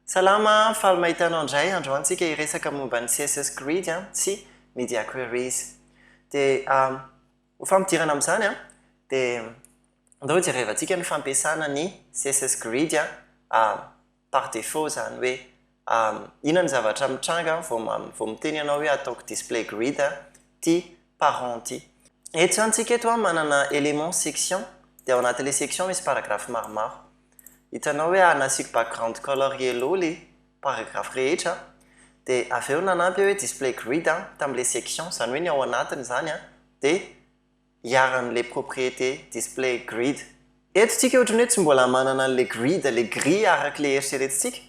Salama, faly mahita anao indray. Androany tsika hiresaka momba ny CSS Grid sy Media Queries. Dia ho fampidirana amin'izany, dia andao jerevantsika ny fampiasana ny CSS Grid par défaut, zany hoe inona ny zavatra mitranga vao miteny ianao hoe ataoko display grid ty parent ty. Eto zany tsika eto manana élément section, dia ao anatin'ilay section misy paragraphe maromaro. Hitanao hoe nasiako background color yellow le paragraphe rehetra, dia avy eo nanampy hoe display grid tamin'ilay section, zany hoe ny ao anatiny zany dia hiaran'ilay propriété display grid. Eto tsika ohatrany hoe tsy mbola manana an'ilay grid, le grille arak'ilay eritreretintsika,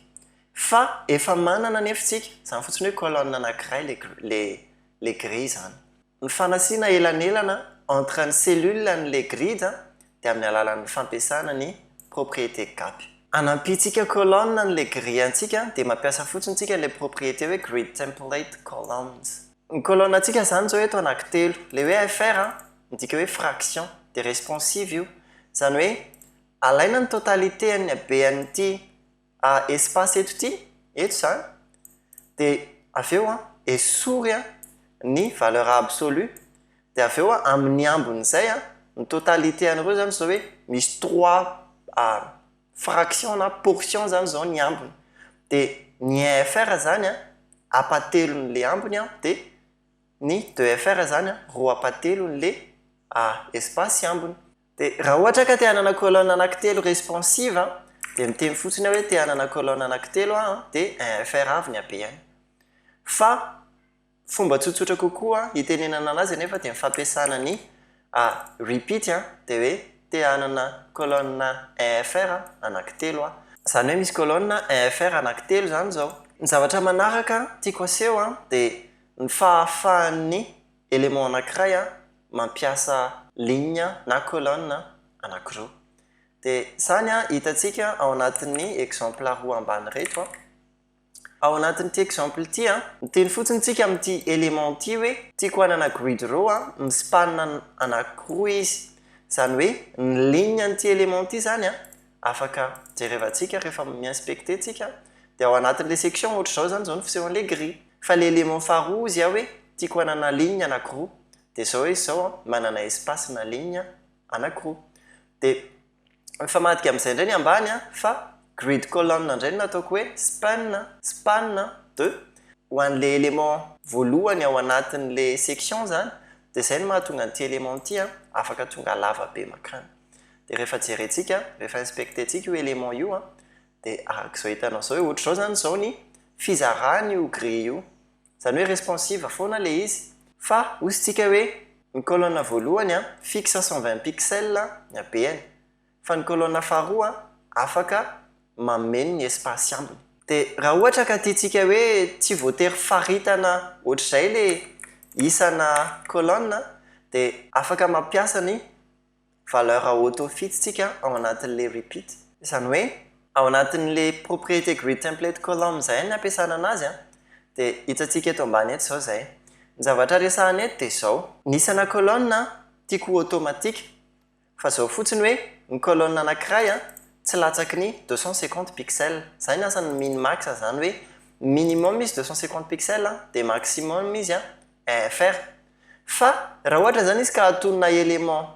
fa efa manana nefa tsika, zany fotsiny hoe colonne anankiray le grille zany. Ny fanasiana elanelana entre ny cellule n'ilay grid dia amin'ny alalan'ny fampiasana ny propriété gap. Anampitsika colonne n'ilay grille antsika, dia mampiasa fotsiny tsika ilay propriété hoe grid template columns. Ny colonne antsika zany zao eto anankitelo. Le hoe FR midika hoe fraction, dia responsive io. Zany hoe alaina ny totalité an'ny habean'ity espace eto ity, eto zany, dia avy eo esory ny valeur absolue, dia avy eo amin'ny ambin'izay ny totalité an'ireo zany zao hoe misy trois fraction na portion zany zao ny ambiny. Dia ny 1 FR zany ampahatelon'le ambiny, dia ny 2 FR zany roa ampahatelon'le espace ambiny. Dia raha ohatra ka te hanana colonne anankitelo responsive, dia miteny fotsiny aho hoe te hanana colonne anankitelo dia 1 FR avy ny habeany. Fa fomba tsotsotra kokoa hitenenana anazy nefa dia ny fampiasana ny repeat, dia hoe te hanana colonne 1 FR anankitelo a. Zany hoe misy colonne 1 FR anankitelo zany zao. Ny zavatra manaraka tiako aseho dia ny fahafahan'ny élément anankiray mampiasa ligne na colonne anankiroa. Dia zany hitantsika ao anatin'ny exemple roa ambany reto. Ao anatin'ity exemple ity, miteny fotsiny tsika amin'ity élément ity hoe tiako hanana grid row mispan anankiroa izy. Zany hoe ny ligne an'ity élément ity zany afaka jerevantsika rehefa mi-inspecter tsika, dia ao anatin'ilay section ohatr'izao zany zao ny fisehoan'ilay grille. Fa le élément faharoa izy aho hoe tiako hanana ligne anankiroa, dia zao izy zao manana espace na ligne anankiroa. Dia mifamadika amin'izay indray ny ambany, fa grid colonne indray no nataoko hoe span deux ho an'ilay élément voalohany ao anatin'ilay section zany. Dia izay no mahatonga an'ity élément ity afaka tonga lava be makany. Dia rehefa jerentsika, rehefa inspecter-tsika io élément io, dia arak'izao hitanao zao hoe ohatr'izao zany zao ny fizarany io grille io. Zany hoe responsive foana ilay izy. Fa hoy hoe ny colonne voalohany fixe 120 pixel ny habeany, fa ny colonne faharoa afaka mameno ny espace ambiny. Dia raha ohatra ka tiantsika hoe tsy voatery faritana ohatr'izay le isana colonne, dia afaka mampiasa ny valeur auto-fit tsika ao anatin'ilay repeat. Izany hoe ao anatin'ilay propriété grid template column izay ny ampiasana anazy, dia hitantsika eto ambany eto zao izay. Ny zavatra resahana eto dia zao: ny isana colonne tiako ho automatique, fa zao fotsiny hoe ny colonne anankiray tsy latsaky ny 250 pixel. Zay ny asan'ny min max, zany hoe minimum izy 250 pixel, dia maximum izy 1 FR. Fa raha ohatra zany izy ka atonona élément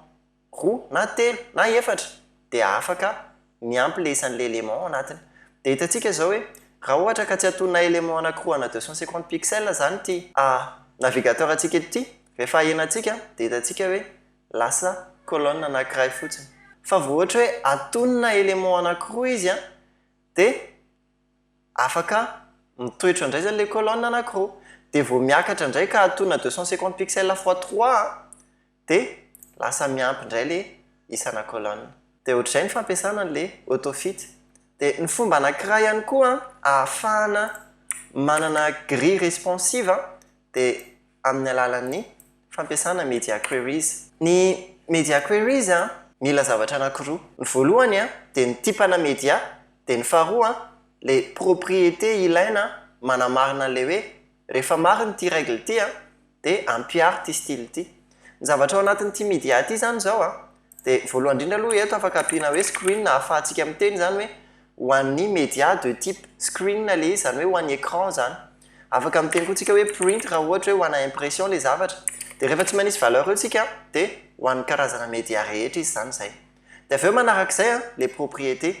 roa na telo na efatra, dia afaka miampy le isan'le élément ao anatiny. Dia hitantsika zao hoe raha ohatra ka tsy atonona élément anankiroa ana 250 pixel zany ty navigateur antsika eto ity, rehefa ahenantsika dia hitantsika hoe lasa colonne anankiray fotsiny. Fa vao ohatra hoe atonona élément anankiroa izy, dia afaka mitoetra indray zany le colonne anankiroa. Dia vao miakatra indray ka atonona 250 pixel fois trois, dia lasa miampy indray le isana colonne. Dia ohatr'izay ny fampiasana an'le autofit. Dia ny fomba anankiray ihany koa ahafahana manana grille responsive dia amin'ny alalan'ny fampiasana media queries. Ny media queries mila zavatra anankiroa: ny voalohany dia ny type-na media, dia ny faharoa le propriété ilaina manamarina an'le hoe rehefa marina ity règle ity dia ampiaro ty style ity. Ny zavatra ao anatin'ity media ity zany zao dia voalohany indrindra aloha eto afaka ampiana hoe screen ahafahantsika miteny zany hoe Ho an'ny média de type screen le izy, zany hoe ho an'ny écran zany. Afaka miteny koa tsika hoe print raha ohatra hoe ho ana impression le zavatra. Dia rehefa tsy manisy valeur eo tsika, dia ho an'ny karazana média rehetra izy zany zay. Dia avy eo manarak'izay le propriété.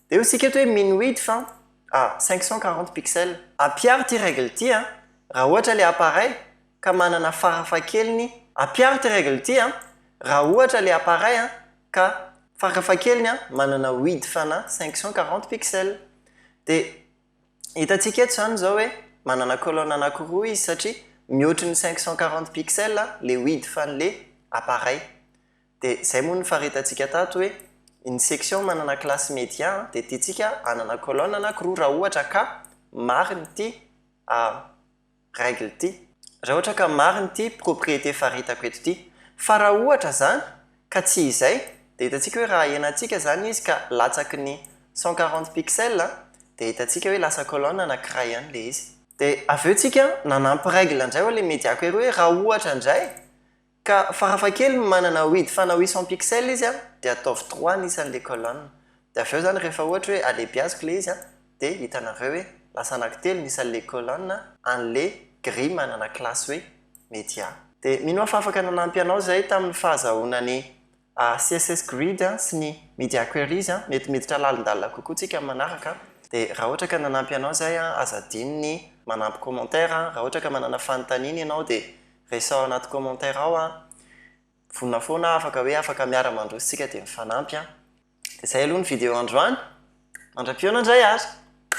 Dia eo tsika eto hoe min width a 540 pixel. Ampiaro ty règle ty raha ohatra le appareil ka manana farafahakeliny. Ampiaro ty règle ty raha ohatra le appareil ka farafahakeliny manana width ana 540 pixel. Dia hitantsika eto zany zao hoe manana colonne anankiroa izy satria mihoatry ny 540 pixel le width an'le appareil. Dia zay moa ny faritantsika tato hoe ny section manana classe média dia tiantsika hanana colonne anankiroa raha ohatra ka mariny ty règle ty. Raha ohatra ka mariny ty propriété faritako eto ty. Fa raha ohatra zany ka tsy izay, dia hitantsika hoe raha ahenantsika zany izy ka latsaky ny 140 pixel, dia hitantsika hoe lasa colonne anankiray ihany le izy. Dia avy eo tsika nanampy règle indray hoe le média query hoe raha ohatra indray ka farafahakeliny manana width ana 800 pixel izy, dia ataovy 3 ny isan'le colonne. Dia avy eo zany rehefa ohatra hoe alehibiaziko le izy, dia hitanareo hoe lasa anankitelo ny isan'le colonne an'le grille manana classe hoe média. Dia mino aho fa afaka nanampy anao zay tamin'ny fahazahoana ny CSS grid sy ny media queries. Mety miditra lalindalina kokoa tsika manaraka. Dia raha ohatra ka nanampy anao zay, aza adino ny manampy commentaire. Raha ohatra ka manana fanontaniana ianao, dia resaho anaty commentaire ao. Vonona foana afaka hoe afaka miara-mandroso tsika dia mifanampy. Dia zay aloha ny vidéo androany. Mandra-pihaona indray ary.